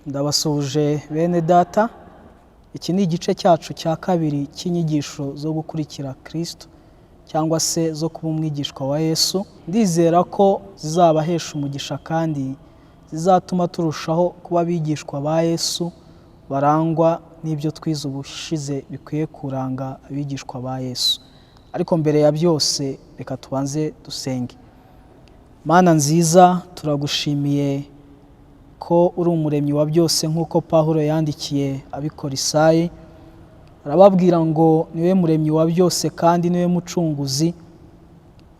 Ndabasuhuje bene data. Iki ni igice cyacu cya kabiri cy'inyigisho zo gukurikira Kristo cyangwa se zo kuba umwigishwa wa Yesu. Ndizera ko zizabahesha umugisha kandi zizatuma turushaho kuba abigishwa ba Yesu barangwa n'ibyo twize ubushize bikwiye kuranga abigishwa ba Yesu. Ariko mbere ya byose, reka tubanze dusenge. Mana nziza, turagushimiye ko uri umuremyi wa byose, nk'uko Pawulo yandikiye Abikorisayi arababwira ngo niwe muremyi wa byose kandi niwe mucunguzi.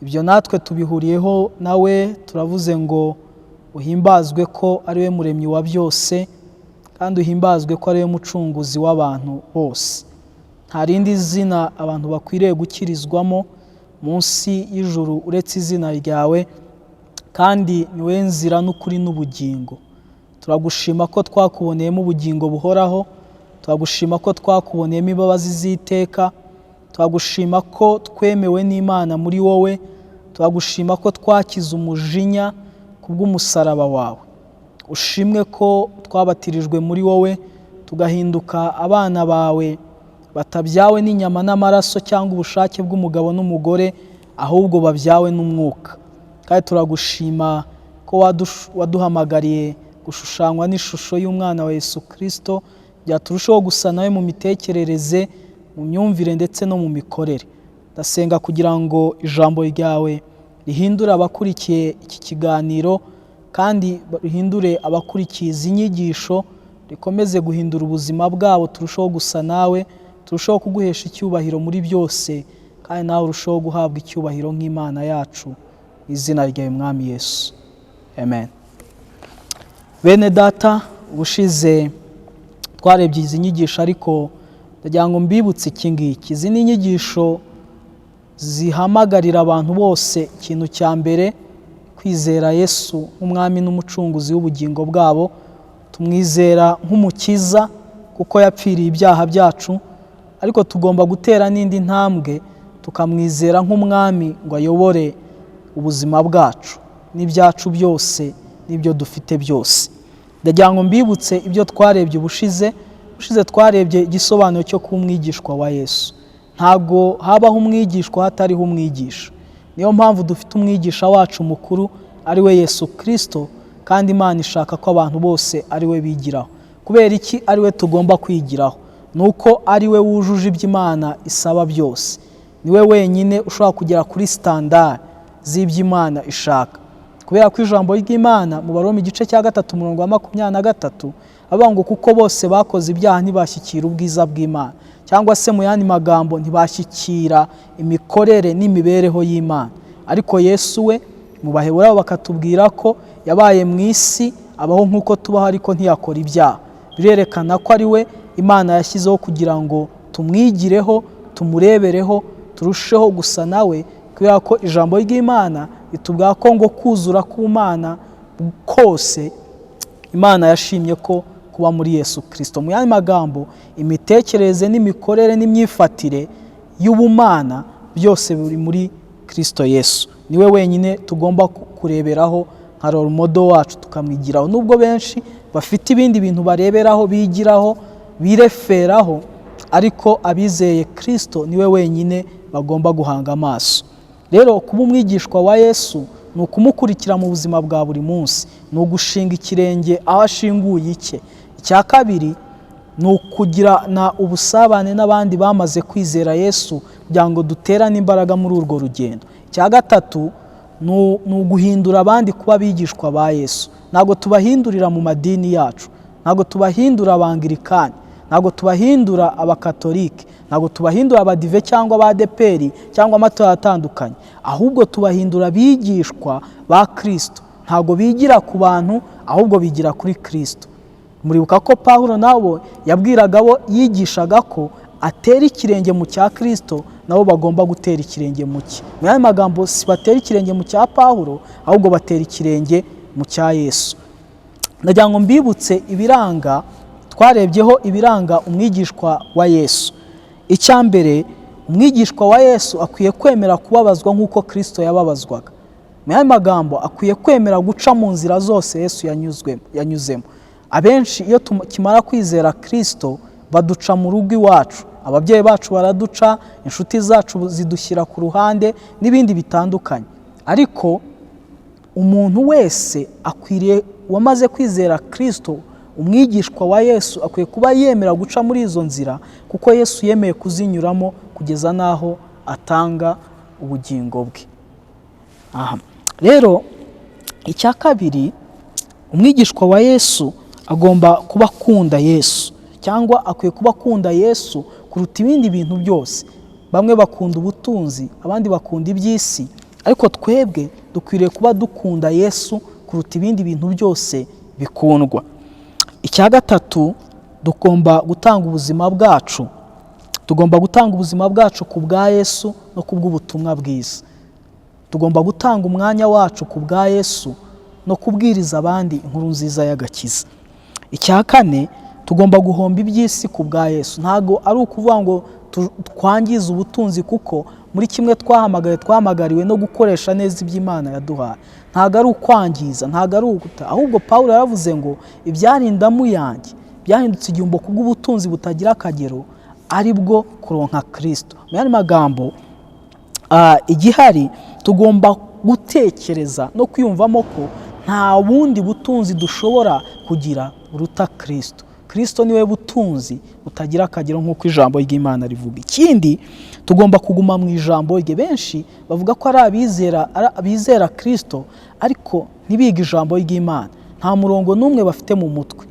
Ibyo natwe tubihuriyeho nawe, turavuze ngo uhimbazwe ko ari we muremyi wa byose kandi uhimbazwe ko ari we mucunguzi w'abantu bose. Nta rindi zina abantu bakwiriye gukirizwamo munsi y'ijuru uretse izina ryawe, kandi ni wowe nzira n'ukuri n'ubugingo. Turagushima ko twakuboneyemo ubugingo buhoraho, turagushima ko twakuboneyemo imbabazi z'iteka, turagushima ko twemewe n'Imana muri wowe, turagushima ko twakize umujinya kubw'umusaraba wawe. Ushimwe ko twabatirijwe muri wowe, tugahinduka abana bawe batabyawe n'inyama n'amaraso cyangwa ubushake bw'umugabo n'umugore, ahubwo babyawe n'umwuka. Kandi turagushima ko waduhamagariye gushushanywa n'ishusho y'umwana wa Yesu Kristo, kugira turusheho gusa nawe mu mitekerereze, mu myumvire ndetse no mu mikorere. Ndasenga kugira ngo ijambo ryawe rihindure abakurikiye iki kiganiro kandi rihindure abakurikiye izi nyigisho, rikomeze guhindura ubuzima bwabo, turusheho gusa nawe, turusheho kuguhesha icyubahiro muri byose, kandi nawe urusheho guhabwa icyubahiro nk'Imana yacu, mu izina ryawe Mwami Yesu, amen. Bene data, ubushize twarebye izi nyigisho, ariko ndagira ngo mbibutse iki ngiki. Izi ni inyigisho zihamagarira abantu bose, ikintu cya mbere, kwizera Yesu nk'umwami n'umucunguzi w'ubugingo bwabo. Tumwizera nk'umukiza kuko yapfiriye ibyaha byacu, ariko tugomba gutera n'indi ntambwe tukamwizera nk'umwami ngo ayobore ubuzima bwacu n'ibyacu byose n'ibyo dufite byose. Ndagira ngo mbibutse ibyo twarebye ubushize. Ubushize twarebye igisobanuro cyo kuba umwigishwa wa Yesu. Ntabwo habaho umwigishwa hatariho umwigisha. Niyo mpamvu dufite umwigisha wacu mukuru, ari we Yesu Kirisito, kandi Imana ishaka ko abantu bose ari we bigiraho. Kubera iki ari we tugomba kwigiraho? Ni uko ari we wujuje ibyo Imana isaba byose. Ni we wenyine ushobora kugera kuri standard z'ibyo Imana ishaka, kubera ko ijambo ry'Imana mu Baroma igice cya 3 umurongo wa 23 avuga ngo kuko bose bakoze ibyaha ntibashyikira ubwiza bw'Imana, cyangwa se mu yandi magambo ntibashyikira imikorere n'imibereho y'Imana. Ariko Yesu we, mu Baheburayo bakatubwira ko yabaye mu isi, abaho nk'uko tubaho, ariko ntiyakora ibyaha. Birerekana ko ari we Imana yashyizeho kugira ngo tumwigireho, tumurebereho, turusheho gusa nawe, kubera ko ijambo ry'Imana ritubwira ko ngo kuzura k'Umana kose Imana yashimye ko kuba muri Yesu Kirisito. Mu yandi magambo, imitekerereze n'imikorere n'imyifatire y'ubumana byose biri muri Kirisito Yesu. Niwe wenyine tugomba kureberaho nka role model wacu, tukamwigiraho. Nubwo benshi bafite ibindi bintu bareberaho, bigiraho, bireferaho, ariko abizeye Kirisito niwe wenyine bagomba guhanga amaso. Rero kuba umwigishwa wa Yesu ni ukumukurikira mu buzima bwa buri munsi, ni ugushinga ikirenge aho ashinguye icye. Icya kabiri ni ukugirana ubusabane n'abandi bamaze kwizera Yesu kugira ngo duterane imbaraga muri urwo rugendo. Icya gatatu ni uguhindura abandi kuba abigishwa ba Yesu. Ntabwo tubahindurira mu madini yacu, ntabwo tubahindura Abangirikani, ntabwo tubahindura Abakatolike, ntabwo tubahindura Abadive cyangwa Abadeperi cyangwa amatorero atandukanye, ahubwo tubahindura abigishwa ba Kirisito. Ntabwo bigira ku bantu, ahubwo bigira kuri Kirisito. Muribuka ko Pawulo nabo yabwiraga abo yigishaga ko atera ikirenge mu cya Kirisito, nabo bagomba gutera ikirenge mu cye. Mu yandi magambo, si batera ikirenge mu cya Pawulo, ahubwo batera ikirenge mu cya Yesu. Ndagira ngo mbibutse ibiranga twarebyeho, ibiranga umwigishwa wa Yesu. Icya mbere, umwigishwa wa Yesu akwiye kwemera kubabazwa nk'uko Kirisito yababazwaga. Mu yandi magambo, akwiye kwemera guca mu nzira zose Yesu yanyuzemo. Abenshi iyo tukimara kwizera Kirisito baduca mu rugo iwacu, ababyeyi bacu baraduca, inshuti zacu zidushyira ku ruhande n'ibindi bitandukanye. Ariko umuntu wese akwiriye, wamaze kwizera Kirisito, umwigishwa wa Yesu, akwiye kuba yemera guca muri izo nzira, kuko Yesu yemeye kuzinyuramo kugeza n'aho atanga ubugingo bwe. Aha rero, icya kabiri, umwigishwa wa Yesu agomba kuba akunda Yesu, cyangwa akwiye kuba akunda Yesu kuruta ibindi bintu byose. Bamwe bakunda ubutunzi, abandi bakunda iby'isi, ariko twebwe dukwiriye kuba dukunda Yesu kuruta ibindi bintu byose bikundwa. Icya gatatu, tugomba gutanga ubuzima bwacu. Tugomba gutanga ubuzima bwacu ku bwa Yesu no ku bw'ubutumwa bwiza. Tugomba gutanga umwanya wacu ku bwa Yesu no kubwiriza abandi inkuru nziza y'agakiza. Icya kane, tugomba guhomba iby'isi ku bwa Yesu. Ntabwo ari ukuvuga ngo twangize ubutunzi, kuko muri kimwe twahamagaye, twahamagariwe no gukoresha neza iby'Imana yaduhaye. Ntabwo ari ukwangiza, ntabwo ari uguta, ahubwo Pawulo yaravuze ngo ibyari indamu yanjye byahindutse igihombo ku bw'ubutunzi butagira akagero, ari bwo kuronka Kirisito. Mu yandi magambo, igihari tugomba gutekereza no kwiyumvamo ko nta bundi butunzi dushobora kugira buruta Kirisito. Kirisito niwe butunzi butagira akagero, nk'uko ijambo ry'Imana rivuga. Ikindi, tugomba kuguma mu ijambo rye. Benshi bavuga ko ari abizera, ari abizera Kirisito, ariko ntibige ijambo ry'Imana. Nta murongo n'umwe bafite mu mutwe,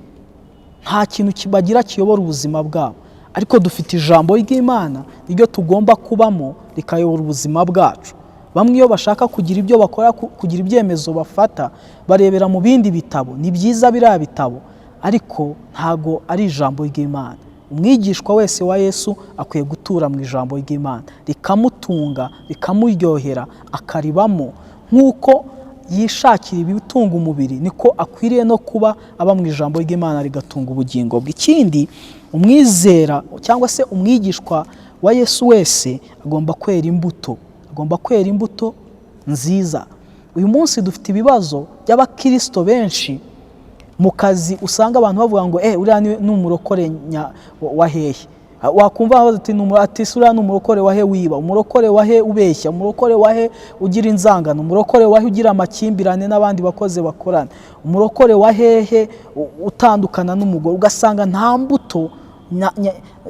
nta kintu bagira kiyobora ubuzima bwabo. Ariko dufite ijambo ry'Imana, niryo tugomba kubamo, rikayobora ubuzima bwacu. Bamwe iyo bashaka kugira ibyo bakora, kugira ibyemezo bafata, barebera mu bindi bitabo. Ni byiza biriya bitabo, ariko ntago ari ijambo ry'Imana. Umwigishwa wese wa Yesu akwiye gutura mu ijambo ry'Imana, rikamutunga, rikamuryohera, akaribamo. Nk'uko yishakira ibitunga umubiri, niko akwiriye no kuba aba mu ijambo ry'Imana, rigatunga ubugingo bwe. Ikindi, umwizera cyangwa se umwigishwa wa Yesu wese agomba kwera imbuto, agomba kwera imbuto nziza. Uyu munsi dufite ibibazo by'abakirisito benshi mu kazi, usanga abantu bavuga ngo uriya ni umurokore wa hehe? Wakumva bavuga ati ati se uriya ni umurokore wa he wiba, umurokore wa he ubeshya, umurokore wa he ugira inzangano, umurokore wa he ugira amakimbirane n'abandi bakozi bakorana, umurokore wa hehe utandukana n'umugore? Ugasanga nta mbuto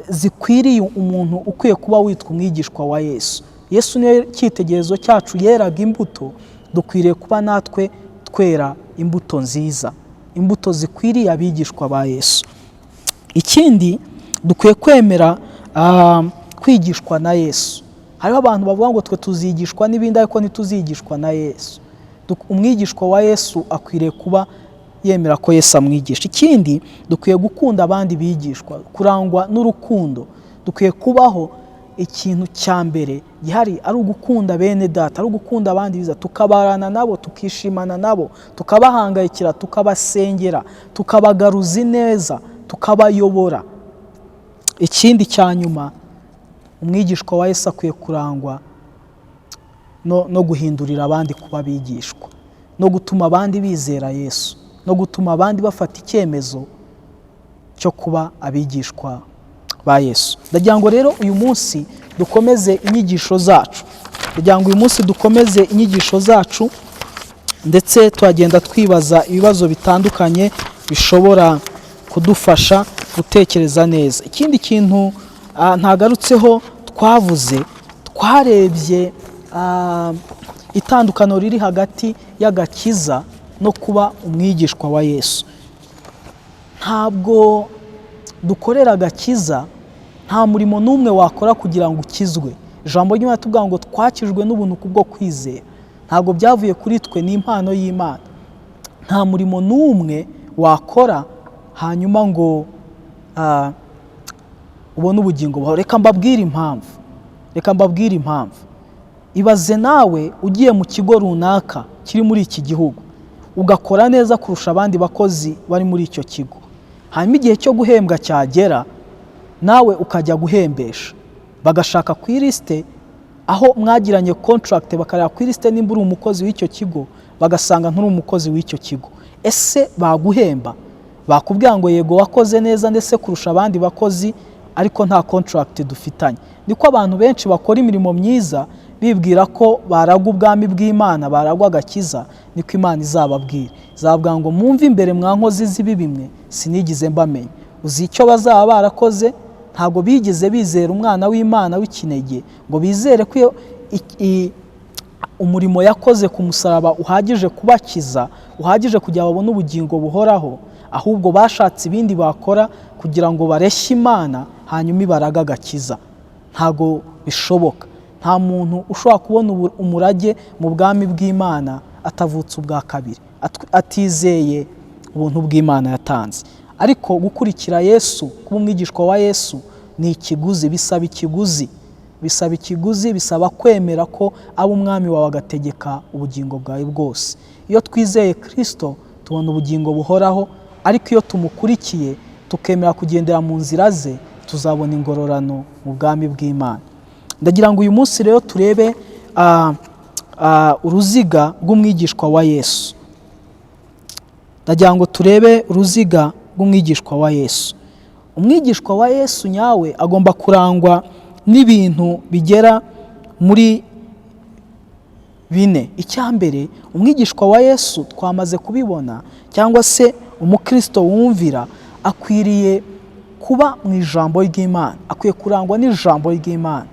zikwiriye umuntu ukwiye kuba witwa umwigishwa wa Yesu. Yesu niwe cyitegererezo cyacu, yeraga imbuto. Dukwiriye kuba natwe twera imbuto nziza, imbuto zikwiriye abigishwa ba Yesu. Ikindi, dukwiye kwemera kwigishwa na Yesu. Hariho abantu bavuga ngo twe tuzigishwa n'ibindi, ariko ntituzigishwa na Yesu. Umwigishwa wa Yesu akwiriye kuba yemera ko Yesu amwigisha. Ikindi, dukwiye gukunda abandi bigishwa, kurangwa n'urukundo. Dukwiye kubaho ikintu cya mbere gihari ari ugukunda bene data, ari ugukunda abandi biza, tukabarana nabo, tukishimana nabo, tukabahangayikira, tukabasengera, tukabagaruza ineza, tukabayobora. Ikindi cya nyuma, umwigishwa wa Yesu akwiye kurangwa no guhindurira abandi kuba abigishwa, no gutuma abandi bizera Yesu, no gutuma abandi bafata icyemezo cyo kuba abigishwa ba Yesu. Ndagira ngo rero uyu munsi dukomeze inyigisho zacu. Ndagira ngo uyu munsi dukomeze inyigisho zacu, ndetse tuhagenda twibaza ibibazo bitandukanye bishobora kudufasha gutekereza neza. Ikindi kintu ntagarutseho twavuze, twarebye itandukano riri hagati y'agakiza no kuba umwigishwa wa Yesu. Ntabwo dukorera agakiza, nta murimo n'umwe wakora kugira ngo ukizwe. Ijambo ry'Imana tuvuga ngo twakijwe n'ubuntu kubwo kwizera, ntabwo byavuye kuri twe, ni impano y'Imana. Nta murimo n'umwe wakora hanyuma ngo ubone ubugingo buhoraho. Reka mbabwire impamvu, reka mbabwire impamvu. Ibaze nawe ugiye mu kigo runaka kiri muri iki gihugu, ugakora neza kurusha abandi bakozi bari muri icyo kigo, hanyuma igihe cyo guhembwa cyagera, nawe ukajya guhembesha, bagashaka ku ilisite aho mwagiranye contract, bakareba ku ilisite nimba uri umukozi w'icyo kigo, bagasanga nturi umukozi w'icyo kigo. Ese baguhemba? Bakubwira ngo yego, wakoze neza ndetse kurusha abandi bakozi, ariko nta contract dufitanye. Niko abantu benshi bakora imirimo myiza bibwira ko baragwa ubwami bw'Imana, baragwa agakiza. Niko Imana izababwira, izababwira ngo: "Mwumve imbere, mwa nkozi z'ibibi mwe, sinigeze mbamenya." Uzi icyo bazaba barakoze? Ntabwo bigeze bizera umwana w'Imana w'ikinege, ngo bizere ko umurimo yakoze ku musaraba uhagije kubakiza, uhagije kugira ngo babone ubugingo buhoraho. Ahubwo bashatse ibindi bakora kugira ngo bareshye Imana, hanyuma ibaraga agakiza. Ntabwo bishoboka. Nta muntu ushobora kubona umurage mu bwami bw'Imana atavutse ubwa kabiri, atizeye ubuntu bw'Imana yatanze. Ariko gukurikira Yesu, kuba umwigishwa wa Yesu, ni ikiguzi, bisaba ikiguzi, bisaba ikiguzi, bisaba kwemera ko aba umwami wawe, agategeka ubugingo bwawe bwose. Iyo twizeye Kirisito tubona ubugingo buhoraho, ariko iyo tumukurikiye, tukemera kugendera mu nzira ze, tuzabona ingororano mu bwami bw'Imana. Ndagira ngo uyu munsi rero turebe uruziga rw'umwigishwa wa Yesu. Ndagira ngo turebe uruziga rw'umwigishwa wa Yesu. Umwigishwa wa Yesu nyawe agomba kurangwa n'ibintu bigera muri bine. Icya mbere, umwigishwa wa Yesu, twamaze kubibona, cyangwa se umukristo wumvira, akwiriye kuba mu ijambo ry'Imana, akwiye kurangwa n'ijambo ry'Imana.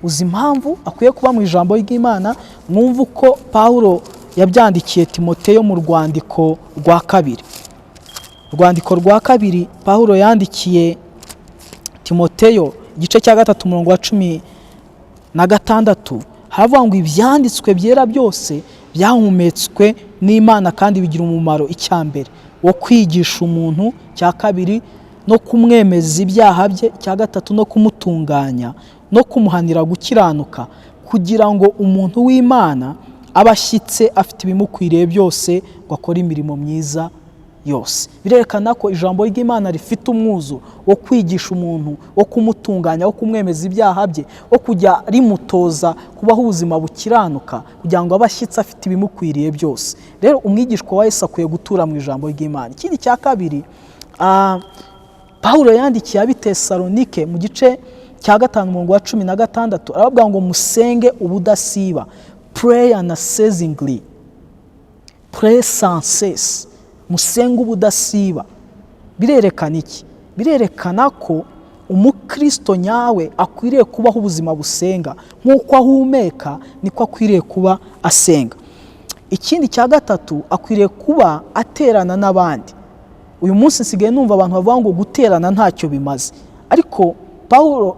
Uzi impamvu akwiye kuba mu ijambo ry'Imana? Mwumve uko Pawulo yabyandikiye Timoteyo mu rwandiko rwa kabiri. Urwandiko rwa kabiri Pawulo yandikiye Timoteyo, igice cya 3, umurongo wa 16, haravuga ngo: "Ibyanditswe byera byose byahumetswe n'Imana kandi bigira umumaro, icya mbere wo kwigisha umuntu, icya kabiri no kumwemeza ibyaha bye, icya gatatu no kumutunganya no kumuhanira gukiranuka, kugira ngo umuntu w'Imana abe ashyitse, afite ibimukwiriye byose ngo akore imirimo myiza yose." Birerekana ko ijambo ry'Imana rifite umwuzu wo kwigisha umuntu, wo kumutunganya, wo kumwemeza ibyaha bye, wo kujya rimutoza kubaho ubuzima bukiranuka, kugira ngo abe ashyitse, afite ibimukwiriye byose. Rero umwigishwa wa Yesu akwiye gutura mu ijambo ry'Imana. Ikindi cya kabiri, Pawulo yandikiye ab'i Tesalonike mu gice cya 5, umurongo wa 16, aravuga ngo: "Musenge ubudasiba", pray unceasingly, pray sans cesse, musenge ubudasiba. Birerekana iki? Birerekana ko umukristo nyawe akwiriye kubaho ubuzima busenga. Nk'uko ahumeka, niko akwiriye kuba asenga. Ikindi cya gatatu, akwiriye kuba aterana n'abandi. Uyu munsi nsigaye numva abantu bavuga ngo guterana ntacyo bimaze, ariko Pawulo,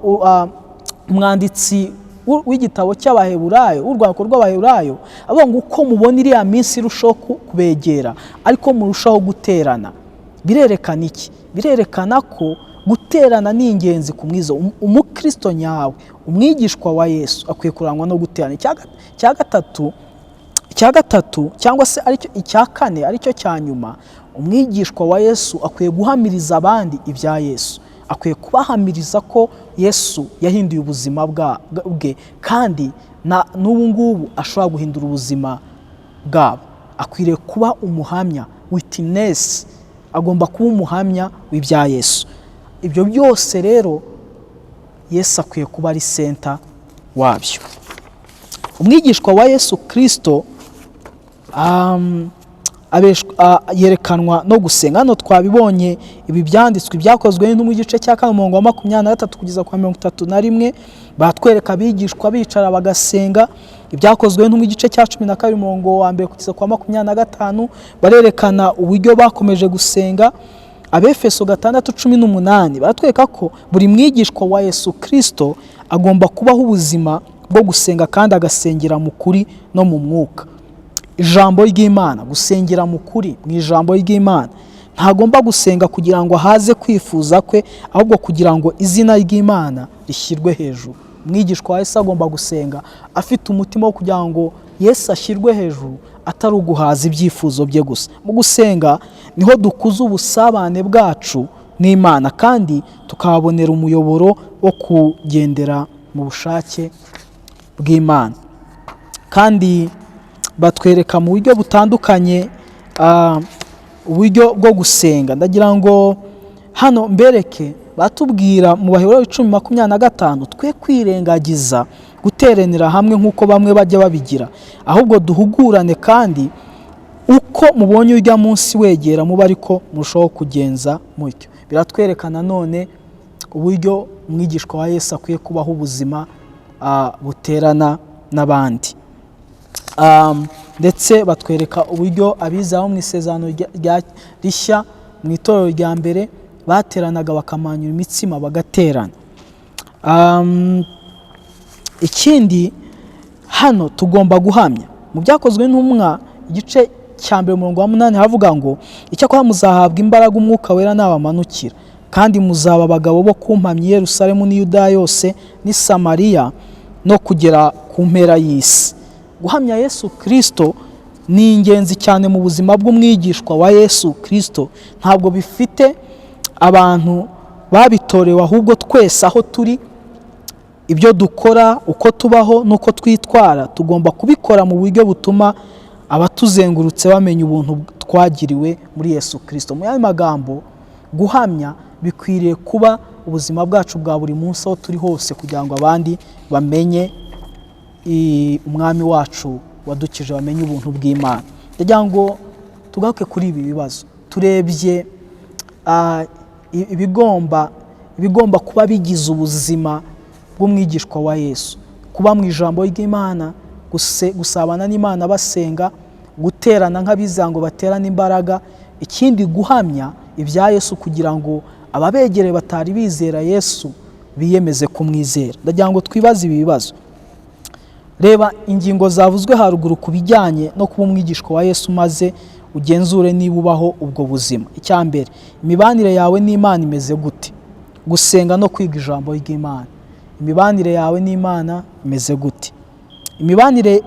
umwanditsi w'igitabo cy'Abaheburayo, w'urwandiko rw'Abaheburayo, avuga ngo uko mubona iriya minsi irushaho kubegera, ariko murushaho guterana. Birerekana iki? Birerekana ko guterana ni ingenzi ku mwiza. Umukristo nyawe, umwigishwa wa Yesu, akwiye kurangwa no guterana. Icya gatatu, cyangwa se aricyo icya kane, aricyo cya nyuma, umwigishwa wa Yesu akwiye guhamiriza abandi ibya Yesu. Akwiye kubahamiriza ko Yesu yahinduye ubuzima bwe, kandi n'ubu ngubu ashobora guhindura ubuzima bwabo. Akwiriye kuba umuhamya, witness, agomba kuba umuhamya w'ibya Yesu. Ibyo byose rero, Yesu akwiye kuba ari center wabyo. Umwigishwa wa Yesu Kirisito yerekanwa no gusenga. Hano twabibonye ibi byanditswe, Ibyakozwe no mu gice cya 4, umurongo wa 23 kugeza kwa 31, batwereka abigishwa bicara bagasenga. Ibyakozwe no mu gice cya 12, umurongo wa 1 kugeza kwa 25, barerekana uburyo bakomeje gusenga. Abefeso 6:18 baratwereka ko buri mwigishwa wa Yesu Kirisito agomba kubaho ubuzima bwo gusenga, kandi agasengera mu kuri no mu mwuka, ijambo ry'Imana. Gusengera mu kuri, mu ijambo ry'Imana. Ntagomba gusenga kugira ngo ahaze kwifuza kwe, ahubwo kugira ngo izina ry'Imana rishyirwe hejuru. Umwigishwa wa Yesu agomba gusenga afite umutima wo kugira ngo Yesu ashyirwe hejuru, atari uguhaza ibyifuzo bye gusa. Mu gusenga niho dukuza ubusabane bwacu n'Imana, kandi tukahabonera umuyoboro wo kugendera mu bushake bw'Imana. Kandi batwereka mu buryo butandukanye. Uburyo bwo gusenga, ndagira ngo hano mbereke batubwira mu Baheburayo 10:25: "Twe kwirengagiza guteranira hamwe nk'uko bamwe bajya babigira, ahubwo duhugurane, kandi uko mubonye ujya munsi wegera, muba ariko murushaho kugenza mutyo." Biratwereka nanone uburyo umwigishwa wa Yesu akwiye kubaho ubuzima buterana n'abandi. Ndetse batwereka uburyo abizera bo mu isezerano rishya, mu itorero rya mbere, bateranaga, bakamanyura imitsima, bagaterana. Ikindi hano tugomba guhamya. Mu Byakozwe n'Intumwa igice cya 1 umurongo wa 8 havuga ngo: "Icyakora muzahabwa imbaraga Umwuka Wera nabamanukira, kandi muzaba abagabo bo kumpamya i Yerusalemu n'i Yudaya yose n'i Samariya no kugera ku mpera y'isi." Guhamya Yesu Kirisito ni ingenzi cyane mu buzima bw'umwigishwa wa Yesu Kirisito. Ntabwo bifite abantu babitorewe, ahubwo twese aho turi, ibyo dukora, uko tubaho n'uko twitwara, tugomba kubikora mu buryo butuma abatuzengurutse bamenya ubuntu twagiriwe muri Yesu Kirisito. Mu yandi magambo, guhamya bikwiriye kuba ubuzima bwacu bwa buri munsi aho turi hose, kugira ngo abandi bamenye Umwami wacu wadukije, bamenye ubuntu bw'Imana. Ndagira ngo tugaruke kuri ibi bibazo. Turebye ibigomba kuba bigize ubuzima bw'umwigishwa wa Yesu: kuba mu ijambo ry'Imana, gusabana n'Imana basenga, guterana nk'abizera ngo baterane imbaraga, ikindi guhamya ibya Yesu kugira ngo ababegereye batari bizera Yesu biyemeze kumwizera. Ndagira ngo twibaze ibi bibazo. Reba ingingo zavuzwe haruguru ku bijyanye no kuba umwigishwa wa Yesu, maze ugenzure niba ubaho ubwo buzima. Icya mbere, imibanire yawe n'Imana imeze gute? Gusenga no kwiga ijambo ry'Imana. Imibanire yawe n'Imana imeze gute? Imibanire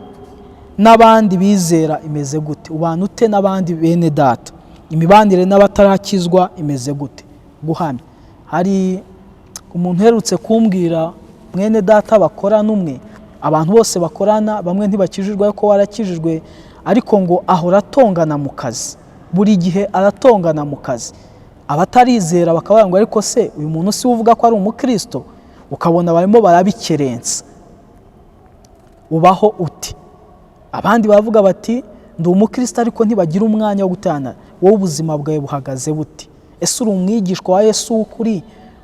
n'abandi bizera imeze gute? Ubana ute n'abandi bene data? Imibanire n'abatarakizwa imeze gute? Guhamya. Hari umuntu uherutse kumbwira, mwene data bakorana umwe, abantu bose bakorana bamwe ntibakijijwe, ariko warakijijwe, ariko ngo ahora atongana mu kazi, buri gihe aratongana mu kazi. Abatarizera bakavuga ngo: "Ariko se uyu muntu si we uvuga ko ari umukristo?" Ukabona barimo barabikerensa. Ubaho uti? Abandi baravuga bati: "Ndi umukristo," ariko ntibagira umwanya wo guterana. Wowe ubuzima bwawe buhagaze bute? Ese uri umwigishwa wa Yesu w'ukuri,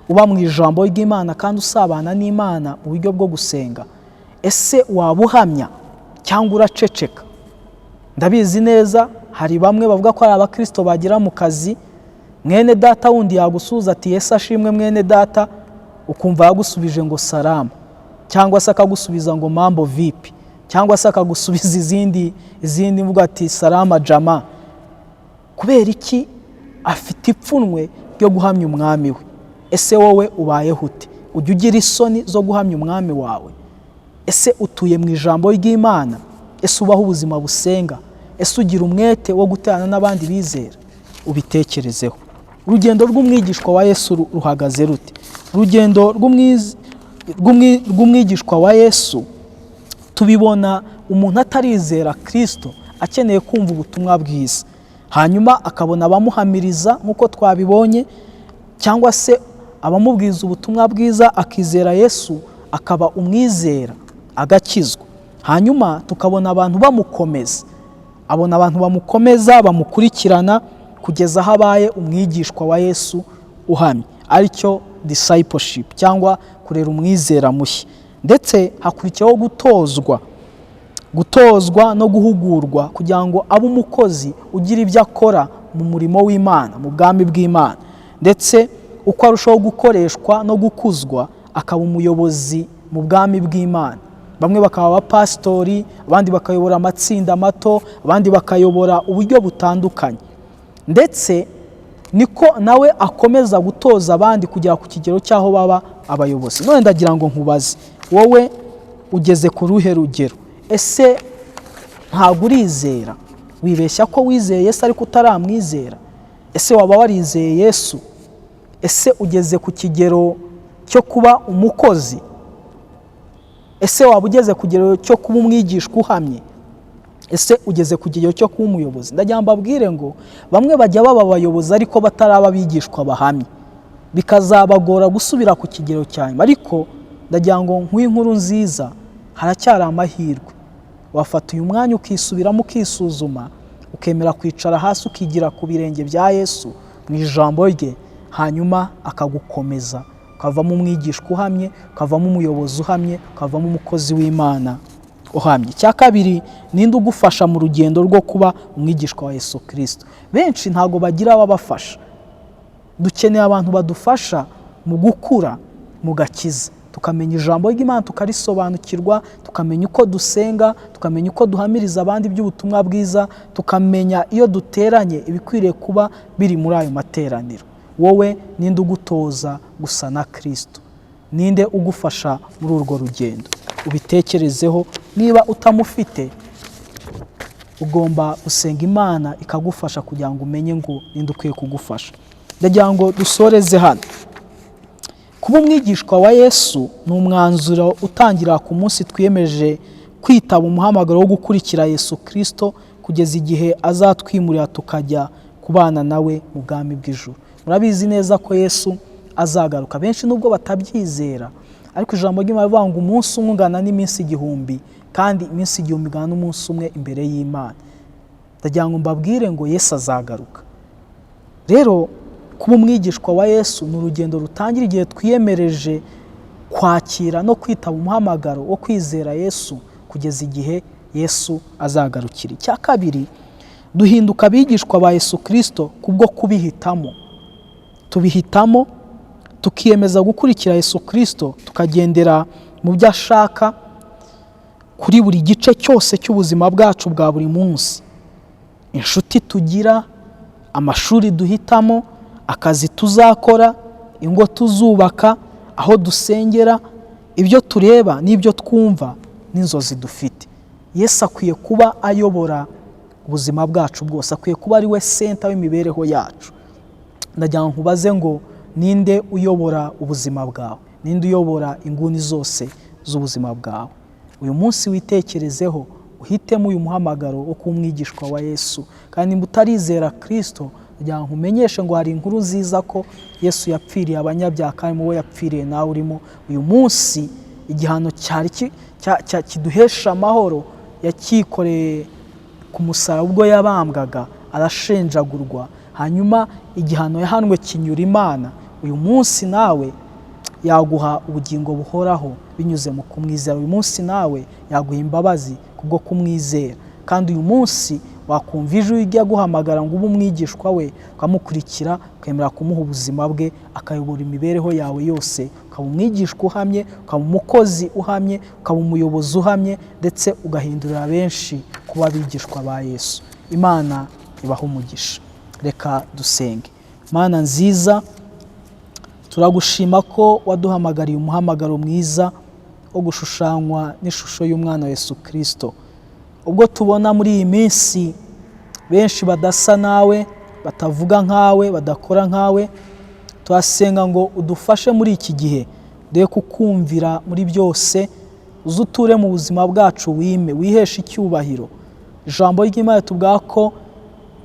uba mu ijambo ry'Imana kandi usabana n'Imana mu buryo bwo gusenga? Ese waba uhamya cyangwa uraceceka? Ndabizi neza hari bamwe bavuga ko ari abakristo, bagera mu kazi, mwene data wundi yagusuhuza ati: "Yesu ashimwe, mwene data," ukumva yagusubije ngo "Salama," cyangwa se akagusubiza ngo "Mambo vipi," cyangwa se akagusubiza izindi mvugo ati "Salama jama." Kubera iki? Afite ipfunwe ryo guhamya Umwami we. Ese wowe ubayeho ute? Ujya ugira isoni zo guhamya Umwami wawe? Ese utuye mu ijambo ry'Imana? Ese ubaho ubuzima busenga? Ese ugira umwete wo guterana n'abandi bizera? Ubitekerezeho. Urugendo rw'umwigishwa wa Yesu ruhagaze rute? Urugendo rw'umwigishwa wa Yesu tubibona umuntu atarizera Kirisito, akeneye kumva ubutumwa bwiza, hanyuma akabona abamuhamiriza nk'uko twabibonye, cyangwa se abamubwiza ubutumwa bwiza, akizera Yesu, akaba umwizera, agakizwa. Hanyuma tukabona abantu bamukomeza, abona abantu bamukomeza, bamukurikirana kugeza aho abaye umwigishwa wa Yesu uhamye, aricyo discipleship cyangwa kurera umwizera mushya. Ndetse hakurikiyeho gutozwa no guhugurwa kugira ngo abe umukozi ugira ibyo akora mu murimo w'Imana, mu bwami bw'Imana. Ndetse uko arushaho gukoreshwa no gukuzwa, akaba umuyobozi mu bwami bw'Imana. Bamwe bakaba abapasitori, abandi bakayobora amatsinda mato, abandi bakayobora uburyo butandukanye. Ndetse niko nawe akomeza gutoza abandi kugera ku kigero cy'aho baba abayobozi. None ndagira ngo nkubaze: wowe ugeze ku ruhe rugero? Ese ntabwo urizera? Wibeshya ko wizeye Yesu ariko utaramwizera? Ese waba warizeye Yesu? Ese ugeze ku kigero cyo kuba umukozi? Ese waba ugeze ku kigero cyo kuba umwigishwa uhamye? Ese ugeze ku kigero cyo kuba umuyobozi? Ndagira ngo mbabwire ngo bamwe bajya baba abayobozi ariko bataraba abigishwa bahamye, bikazabagora gusubira ku kigero cya nyuma. Ariko ndagira ngo nkuhe inkuru nziza, haracyari amahirwe. Wafata uyu mwanya ukisubiramo, ukisuzuma, ukemera kwicara hasi, ukigira ku birenge bya Yesu mu ijambo rye, hanyuma akagukomeza, ukavamo umwigishwa uhamye, ukavamo umuyobozi uhamye, ukavamo umukozi w'Imana uhamye. Icya kabiri, ninde ugufasha mu rugendo rwo kuba umwigishwa wa Yesu Kirisito? Benshi ntabwo bagira ababafasha. Dukeneye abantu badufasha mu gukura mu gakiza, tukamenya ijambo ry'Imana, tukarisobanukirwa, tukamenya uko dusenga, tukamenya uko duhamiriza abandi iby'ubutumwa bwiza, tukamenya iyo duteranye ibikwiriye kuba biri muri ayo materaniro. Wowe ninde ugutoza gusa na Kirisito? Ninde ugufasha muri urwo rugendo? Ubitekerezeho. Niba utamufite, ugomba gusenga Imana ikagufasha kugira ngo umenye ngo ninde ukwiye kugufasha. Ndagira ngo dusoreze hano. Kuba umwigishwa wa Yesu ni umwanzuro utangira ku munsi twiyemeje kwitaba umuhamagaro wo gukurikira Yesu Kirisito kugeza igihe azatwimurira tukajya kubana nawe mu bwami bw'ijuru. Murabizi neza ko Yesu azagaruka. Benshi nubwo batabyizera, ariko ijambo ry'Imana rivuga ngo umunsi umwe ungana n'iminsi 1000, kandi iminsi 1000 ingana n'umunsi umwe imbere y'Imana. Ndagira ngo mbabwire ngo Yesu azagaruka. Rero kuba umwigishwa wa Yesu ni urugendo rutangira igihe twiyemereje kwakira no kwitaba umuhamagaro wo kwizera Yesu kugeza igihe Yesu azagarukira. Icya kabiri, duhinduka abigishwa ba Yesu Kirisito kubwo kubihitamo. Tubihitamo tukiyemeza gukurikira Yesu Kirisito, tukagendera mu byo ashaka kuri buri gice cyose cy'ubuzima bwacu bwa buri munsi. Inshuti tugira, amashuri duhitamo, akazi tuzakora, ingo tuzubaka, aho dusengera, ibyo tureba n'ibyo twumva n'inzozi dufite. Yesu akwiye kuba ayobora ubuzima bwacu bwose, akwiye kuba ari we center w'imibereho yacu. Ndagira ngo nkubaze ngo ninde uyobora ubuzima bwawe? Ninde uyobora inguni zose z'ubuzima bwawe? Uyu munsi witekerezeho, uhitemo uyu muhamagaro wo kuba umwigishwa wa Yesu. Kandi nimba utarizera Kirisito, ndagira ngo nkumenyeshe ngo hari inkuru nziza ko Yesu yapfiriye abanyabyaha, kandi mu bo yapfiriye nawe urimo. Uyu munsi igihano cyari kiduhesha amahoro yakikoreye ku musaraba ubwo yabambwaga, arashenjagurwa, hanyuma igihano yahanwe kinyura Imana. Uyu munsi nawe yaguha ubugingo buhoraho binyuze mu kumwizera. Uyu munsi nawe yaguha imbabazi kubwo kumwizera. Kandi uyu munsi wakumva ijwi rijya guhamagara ngo ube umwigishwa we, ukamukurikira, ukemera kumuha ubuzima bwe, akayobora imibereho yawe yose, ukaba umwigishwa uhamye, ukaba umukozi uhamye, ukaba umuyobozi uhamye, ndetse ugahindurira benshi kuba abigishwa ba Yesu. Imana ibahe umugisha. Reka dusenge. Mana nziza, turagushima ko waduhamagariye umuhamagaro mwiza wo gushushanywa n'ishusho y'umwana wa Yesu Kirisito. Ubwo tubona muri iyi minsi benshi badasa nawe, batavuga nkawe, badakora nkawe, turasenga ngo udufashe muri iki gihe, dore kukumvira muri byose, uze uture mu buzima bwacu, wime wiheshe icyubahiro. Ijambo ry'Imana tuvuga ko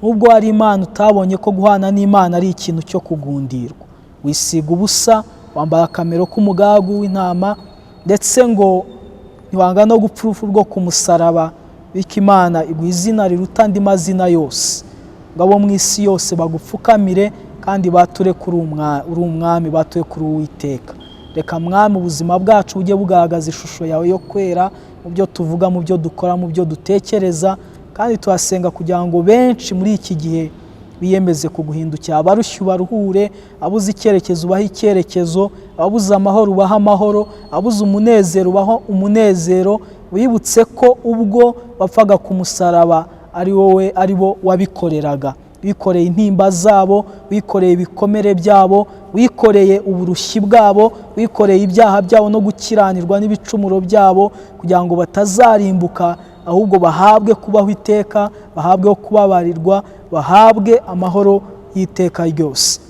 nubwo hari Imana utabonye ko guhana n'Imana ari ikintu cyo kugundirwa, wisiga ubusa, wambara akamero k'umugagu w'intama, ndetse ngo ntiwanga no gupfa urupfu rwo ku musaraba, bityo Imana iguha izina riruta andi mazina yose, ngo abo mu isi yose bagupfukamire kandi bature kuri uri umwami, bature kuri Uwiteka. Reka Mwami ubuzima bwacu bujye bugaragaza ishusho yawe yo kwera mu byo tuvuga, mu byo dukora, mu byo dutekereza. Kandi turasenga kugira ngo benshi muri iki gihe biyemeze kuguhindukira, abarushye ubaruhure, abuze icyerekezo ubahe icyerekezo, ababuze amahoro ubahe amahoro, abuze umunezero ubahe umunezero. Wibutse ko ubwo wapfaga ku musaraba ari wowe, ari bo wabikoreraga, wikoreye intimba zabo, wikoreye ibikomere byabo, wikoreye uburushyi bwabo, wikoreye ibyaha byabo no gukiranirwa n'ibicumuro byabo, kugira ngo batazarimbuka, ahubwo bahabwe kubaho iteka, bahabwe kubabarirwa, bahabwe amahoro y'iteka ryose.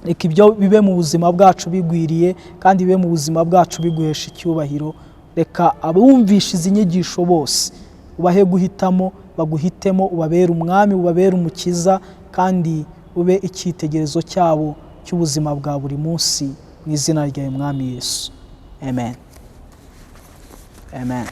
Reka ibyo bibe mu buzima bwacu bigwiriye, kandi bibe mu buzima bwacu biguhesha icyubahiro. Reka abumvisha izi nyigisho bose ubahe guhitamo Baguhitemo, ubabere umwami, ubabere umukiza, kandi ube icyitegererezo cyabo cy'ubuzima bwa buri munsi. Mu izina ryawe, Mwami Yesu, amen, amen.